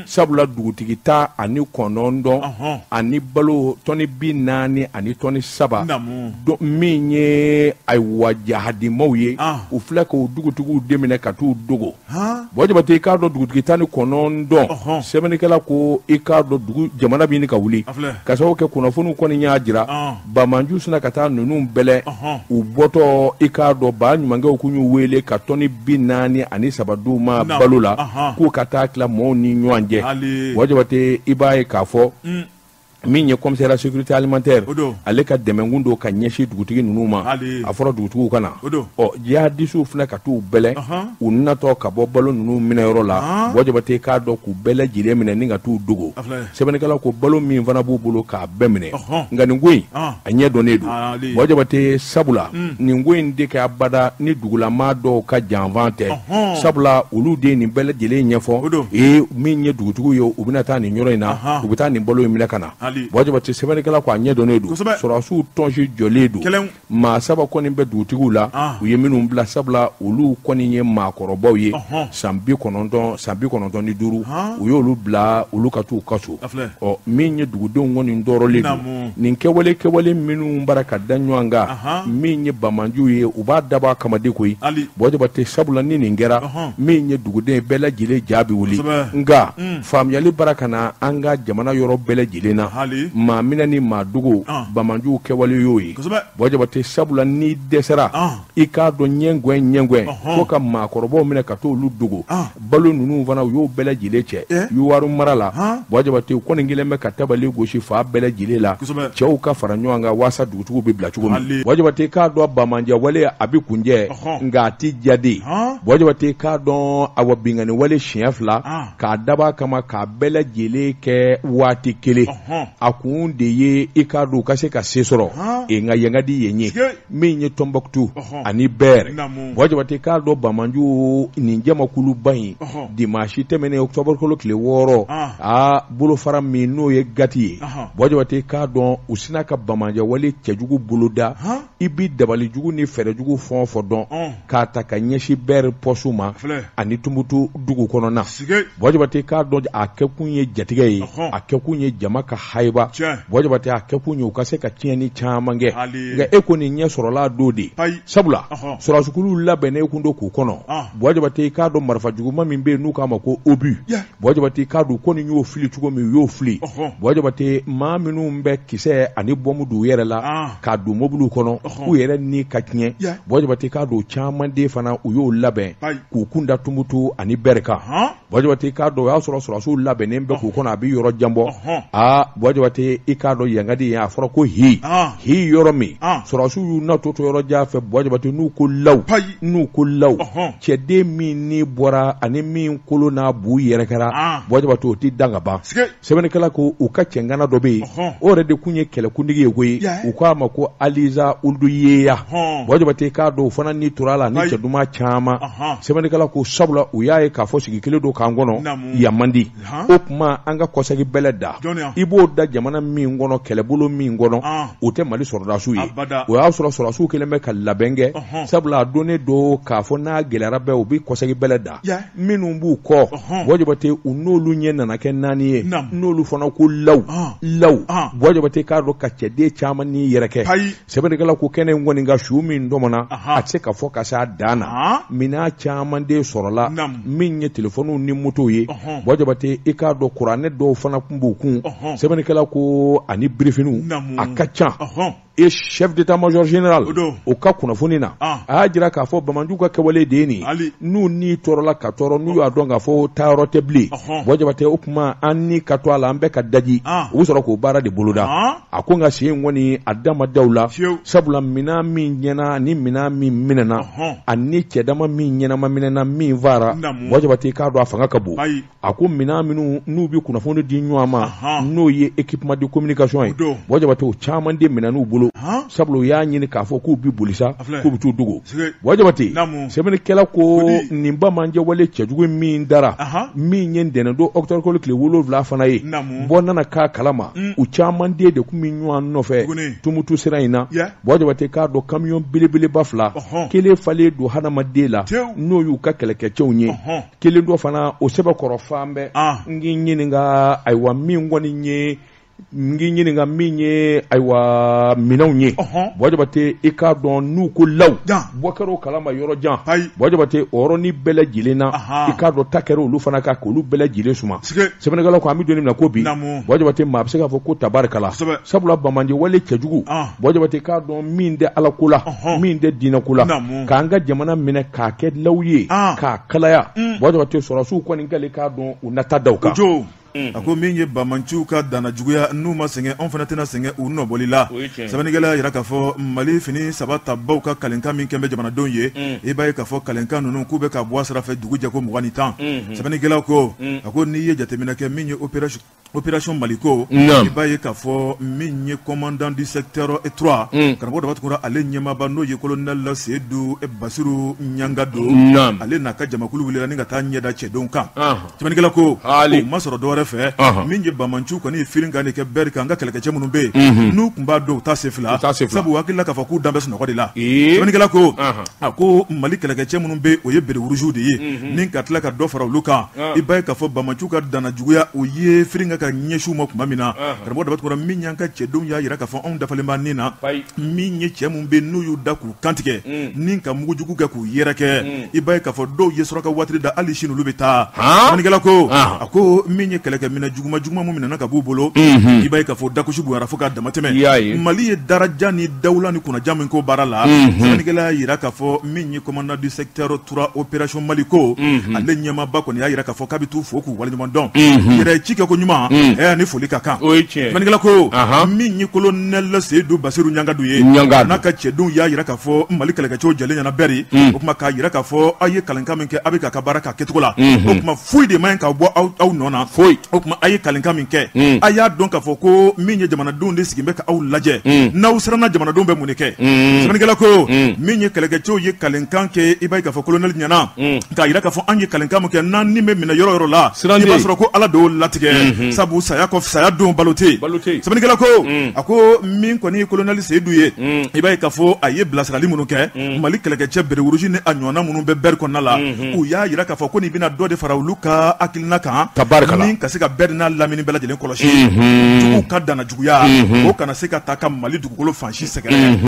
Sabula dugutigi 19 ani balo tɔni 43 min ye ayiwa jahadimaw ye, u filɛ k'o dugutigiw de minɛ ka t'u dogo. Buwa Jabate, i k'a dɔn dugutigi 19, sɛbɛnnikɛla ko i k'a dɔn dugu jamana bɛ ɲini ka wuli ka sababu kɛ kunnafoniw kɔni y'a jira banbaanciw sinna ka taa ninnu bɛlɛn u bɔtɔ. I k'a dɔn ba ɲumankɛw kun y'u wele ka tɔni 43 d'u ma balo la k'u ka taa tila mɔɔw ni ɲɔgɔn cɛ. Buwa Jabate, i b'a ye k'a fɔ min ye commissariat sécurité alimentaire, ale ka dɛmɛkun don ka ɲɛsin dugutigi ninnu ma. A fɔra dugutigiw ka na. Ɔ, jihadisiw fana ka t'u bɛlɛn u natɔ ka bɔ balo ninnu minɛyɔrɔ la. Buwa Jabate, k'a dɔn k'u bɛɛ lajɛlen minɛ ni ka t'u dogo. Sɛbɛnnikɛla ko balo min fana b'u bolo k'a bɛɛ minɛ. Nka nin ko in, a ɲɛ dɔnnen don, Buwa Jabate, sabula nin ko in tɛ kɛ abada ni dugulamaa dɔw ka janfan tɛ, sabula olu de ye nin bɛɛ lajɛlen ɲɛfɔ. Ee, min ye dugutigiw ye, u bɛna taa nin yɔrɔ in na, u bɛ taa nin balo in minɛ ka na. Buwa Jabate, sɛbɛnnikɛla ko a ɲɛ dɔnnen don, sɔrɔdasiw tɔnsi jɔlen don. Maa saba kɔni bɛ dugutigiw la, u ye minnu bila, sabula olu kɔni ye maakɔrɔbaw ye, san 90, san 95, u y'olu bila olu ka t'u ka so. Ɔ, min ye dugudenw kɔni tɔɔrɔlen don nin kɛwale minnu bara ka da ɲɔgɔn kan, min ye banbaanciw ye, u b'a dabɔ a kama de koyi, Buwa Jabate, sabula ni nin kɛra, min ye duguden bɛɛ lajɛlen ja bɛ wuli. Nka faamuyali bara ka na an ka jamana yɔrɔ bɛɛ lajɛlen na, maa minɛ ni maa dogo, banbaanciw kɛwale y'o ye. Buwa Jabate, sabula n'i dɛsɛra, i k'a dɔn ɲɛgɛn ɲɛgɛn fo ka maakɔrɔbaw minɛ ka t'olu dogo. Balo ninnu fana, u y'o bɛɛ lajɛlen cɛ Youwarou mara la. Buwa Jabate, u kɔni kɛlen bɛ ka tabali gosi fan bɛɛ lajɛlen la, cɛw ka fara ɲɔgɔn kan waasa dugutigiw bɛ bila cogo min. Buwa Jabate, k'a dɔn banbaanciya wale a bɛ kuncɛ, nka a tɛ diya de. Buwa Jabate, k'a dɔn awa binkanni wale siɲɛ fila k'a dabɔ a kama k'a bɛɛ lajɛlen kɛ waati kelen, a kun de ye i k'a dɔn u ka se ka se sɔrɔ nka yan ka di yen ye min ye Tɔnbɔkutu ani Bɛrɛ. Buwa Jabate, k'a dɔn banbaanciw nin jamakuluba in, dimansi tɛmɛnen octobre tile 6, aa bolofara min n'o ye GATT ye, Buwa Jabate, k'a dɔn u sinna ka banbaanciya wale cɛjugu boloda. I bɛ dabalijugu ni fɛɛrɛjugu fɛn o fɛn dɔn k'a ta ka ɲɛsin Bɛrɛ pɔsu ma ani Tumutu dugu kɔnɔna. Buwa Jabate, k'a dɔn a kɛkun ye jatigɛ ye, a kɛkun ye jama ka hayiba. Buwa Jabate, a kɛkun ye u ka se ka tiɲɛni caman kɛ. Nka e ko nin ɲɛ sɔrɔla don de, sabula sɔrɔdasikulu labɛnnen kun don k'u kɔnɔ. Buwa Jabate, k'a dɔn marifa juguman min bɛ yen n'u k'a ma ko obus, Buwa Jabate, k'a dɔn kɔni y'o fili cogo min, u y'o fili. Buwa Jabate, maa minnu bɛ kisɛ ani bɔnbu don u yɛrɛ la k'a don mobiliw kɔnɔ, u yɛrɛ ni ka tiɲɛ. Buwa Jabate, k'a dɔn caman de fana u y'o labɛn k'u kun da Tumutu ani Bɛrɛ kan. Buwa Jabate, k'a dɔn o y'a sɔrɔ sɔrɔdasiw labɛnnen bɛ k'u kɔnɔ, a bɛ yɔrɔ jan bɔ. Aa Buwa Jabate, i k'a dɔn yan ka di yen, a fɔra ko hi hi yɔrɔ min, sɔrɔdasiw y'u natɔ to yɔrɔ jan fɛ. Buwa Jabate, n'u ko law, n'u ko law, cɛden min ni bɔra ani min kolo n'a bu yɛrɛkɛra, Buwa Jabate, o tɛ dan ka ban. Sɛbɛnnikɛla ko u ka cɛŋana dɔ bɛ yen, o yɛrɛ de kun ye kɛlɛkuntigi ye koyi, u k'a ma ko Aliza Uludu Yeya. Buwa Jabate, k'a dɔn o fana ni tora a la ni cɛ duman caman. Sɛbɛnnikɛla ko sabula u y'a ye k'a fɔ sigi kelen don k'an kɔnɔ yan man di, o tuma an ka kɔsegin bɛlɛ da. I b'o da jamana min kɔnɔ, kɛlɛbolo min kɔnɔ, o tɛ Mali sɔrɔdasiw ye. O y'a sɔrɔ sɔrɔdasiw kɛlen bɛ ka labɛn kɛ, sabula a dɔnnen don k'a fɔ n'a gɛlɛyara bɛɛ, u bɛ kɔsegin bɛlɛ da. Minnu b'u kɔ, Buwa Jabate, u n'olu ɲɛ nana kɛ naani ye, n'olu fana ko law law. Buwa Jabate, k'a dɔn ka cɛden caman ni yɛrɛ kɛ. Sɛbɛnnikɛla ko kɛnɛ in kɔni ka su min tɔmɔna, a tɛ se ka fɔ ka se a dan na. Minɛn caman de sɔrɔla min ye telefɔniw ni motow ye. Buwa Jabate, i k'a dɔn kuranɛ dɔw fana tun b'u kun. Sɛbɛnnikɛla ko ani birifiniw a ka ca. E chef d'état-major général o ka kunnafoni na, a y'a jira k'a fɔ banbaanciw ka kɛwale de ye nin ye. N'u ni tɔɔrɔla ka tɔɔrɔ, n'u y'a dɔn k'a fɔ taayɔrɔ tɛ bilen, Buwa Jabate, o tuma an ni ka to a la, an bɛɛ ka daji, u bɛ sɔrɔ k'o baara de boloda. A ko nka sen in kɔni a da ma da u la, sabula minɛn min ɲɛna ni minɛn min minɛna ani cɛdama min ɲɛnama minɛna min faara, Buwa Jabate, k'a dɔn a fanga ka bon. A ko minɛn minnu n'u bɛ kunnafoni di ɲɔgɔn ma, n'o ye équipement de communication ye, Buwa Jabate, o caman de minɛn'u bolo. bolo sabula u y'a ɲini k'a fɔ k'u bi boli sa k'u bɛ t'u dogo. Buwa Jabate, sɛbɛnnikɛla ko nin banbaanciwale cɛjugu min dara min ye ntɛnɛndon octobre kalo tile 7 fana ye, bɔ nana k'a kalama u caman den de tun bɛ ɲɔgɔn nɔfɛ Tumutu sira in na. Buwa Jabate k'a dɔn kamiyɔn belebeleba fila, kelen falen don hadamaden la n'o y'u ka kɛlɛkɛcɛw ye, kelen dɔ fana o sɛbɛkɔrɔ fan bɛɛ. N k'i ɲininka, ayiwa min kɔni ye n k'i ɲininka min ye ayiwa minɛnw ye. Buwa Jabate, i k'a dɔn n'u ko law bɔ kɛra o kalama yɔrɔ jan. Buwa Jabate, o yɔrɔnin bɛɛ lajɛlen na i k'a dɔn ta kɛra olu fana kan k'olu bɛɛ lajɛlen suma. Sɛbɛnnikɛlaw ko an bɛ don min na ko bi, Buwa Jabate, maa bɛ se k'a fɔ ko tabarikala, sabula banbaanciwale cɛjugu, Buwa Jabate k'a dɔn min tɛ ala ko la, min tɛ diinɛ ko la, k'an ka jamana minɛ k'a kɛ law ye, k'a kalaya. Buwa Jabate, sɔrɔdasiw kɔni kɛlen k'a dɔn u na ta da u kan. A ko min ye banbaanciw ka danna juguya, n'u ma sɛgɛn, anw fana tɛna sɛgɛn u nɔbɔli la. Sɛbɛnnikɛla y'a jira k'a fɔ Mali fini saba tabaw ka kalenkan min kɛn bɛ jamanadenw ye, i b'a ye k'a fɔ kalenkan ninnu k'u bɛ ka bɔ a sira fɛ dugu jɛ ko 20 ni 10. Sɛbɛnnikɛla ko a ko n'i ye jateminɛ kɛ min ye opération Maliko, i b'a ye k'a fɔ min ye commandant du secteur 3, karamɔgɔ Daba Tunkara, ale ɲɛmaaba n'o ye colonel Seyidu Basiru Ɲangado, ale n'a ka jamakulu wulila ni ka taa ɲɛda cɛdenw kan. Sɛbɛnnikɛla ko o ma sɔrɔ dɔwɛrɛ fɛ, min ye banbaanciw kɔni ye firin kan de kɛ bɛɛ kan. An ka kɛlɛkɛcɛ minnu bɛ yen n'u tun b'a dɔn u t'a se fila, sabu u hakili la k'a fɔ k'u dan bɛ sunɔgɔ de la. Sɛbɛnnikɛla ko a ko Mali kɛlɛkɛcɛ minnu bɛ, o ye béret rougew de ye, ni ka tila ka dɔ fara olu kan. I b'a ye k'a fɔ banbaanciw ka danna juguya, u ye firin kan ka ɲɛsin u ma tuma min na, karamɔgɔ Daba Tunkara, min y'an ka cɛdenw y'a jira k'a fɔ anw dafalen b'an ni na. Min ye cɛ minnu bɛ n'u y'u da k'u kantigɛ ni ka mugujugu kɛ k'u yɛrɛ kɛ, i b'a ye k'a fɔ dɔw ye suraka waati da, hali sini olu bɛ taa. Sɛbɛnnikɛla ko a ko min ye kɛlɛkɛminɛ juguma juguma min minɛna ka b'u bolo, i b'a ye k'a fɔ dakusi bonyara fo k'a damatɛmɛ. Mali ye daraja ni dawula ni kunnaja min ko baara la, sɛbɛnnikɛla y'a jira k'a fɔ min ye commandant du secteur 3 opération Maliko, ale ɲɛmaaba kɔni y'a jira k'a fɔ k'a bɛ t'u fo k'u waleɲuman dɔn yɛrɛ ci kɛ ko ɲuman ni foli ka kan. Sɛbɛnnikɛla ko min ye colonel Seyidu Basiru Ɲangadu ye, n'a ka cɛdenw y'a jira k'a fɔ Mali kɛlɛkɛcɛw jɛlen ɲɛna bɛɛ, o tuma k'a jira k'a fɔ aw ye kalenkan min kɛ, aw bɛ k'a ka baara k'a kɛcogo la, o tuma foyi de man ɲi ka bɔ aw nɔ na foyi. O tuma a ye kalenkan min kɛ, a y'a dɔn k'a fɔ ko min ye jamanadenw de sigilen bɛ ka aw lajɛ, n'aw siranna jamanadenw bɛ mun de kɛ? Sɛbɛnnikɛla ko min ye kɛlɛkɛcɛw ye kalenkan kɛ, i b'a ye k'a fɔ colonel ɲɛna k'a jira k'a fɔ an ye kalenkan min kɛ, n'an ni bɛ minɛ yɔrɔ yɔrɔ la, i b'a sɔrɔ ko Ala de latigɛ, sabu saya kɔfɛ saya don balo tɛ yen. Sɛbɛnnikɛla ko a ko min kɔni ye colonel Seyidu ye, i b'a ye k'a fɔ a ye bilasirali minnu kɛ Mali kɛlɛkɛcɛ béret rouge ni a ɲɔgɔnna minnu bɛ bɛri kɔnɔna la, u y'a jira k'a fɔ ko nin bɛna dɔ de fara olu ka hakilina kan ni ka se ka bɛri n'a lamini bɛɛ lajɛlen kɔlɔsi, juguw ka danna juguya o kana se ka ta ka Mali dugukolo fan si sɛgɛrɛ.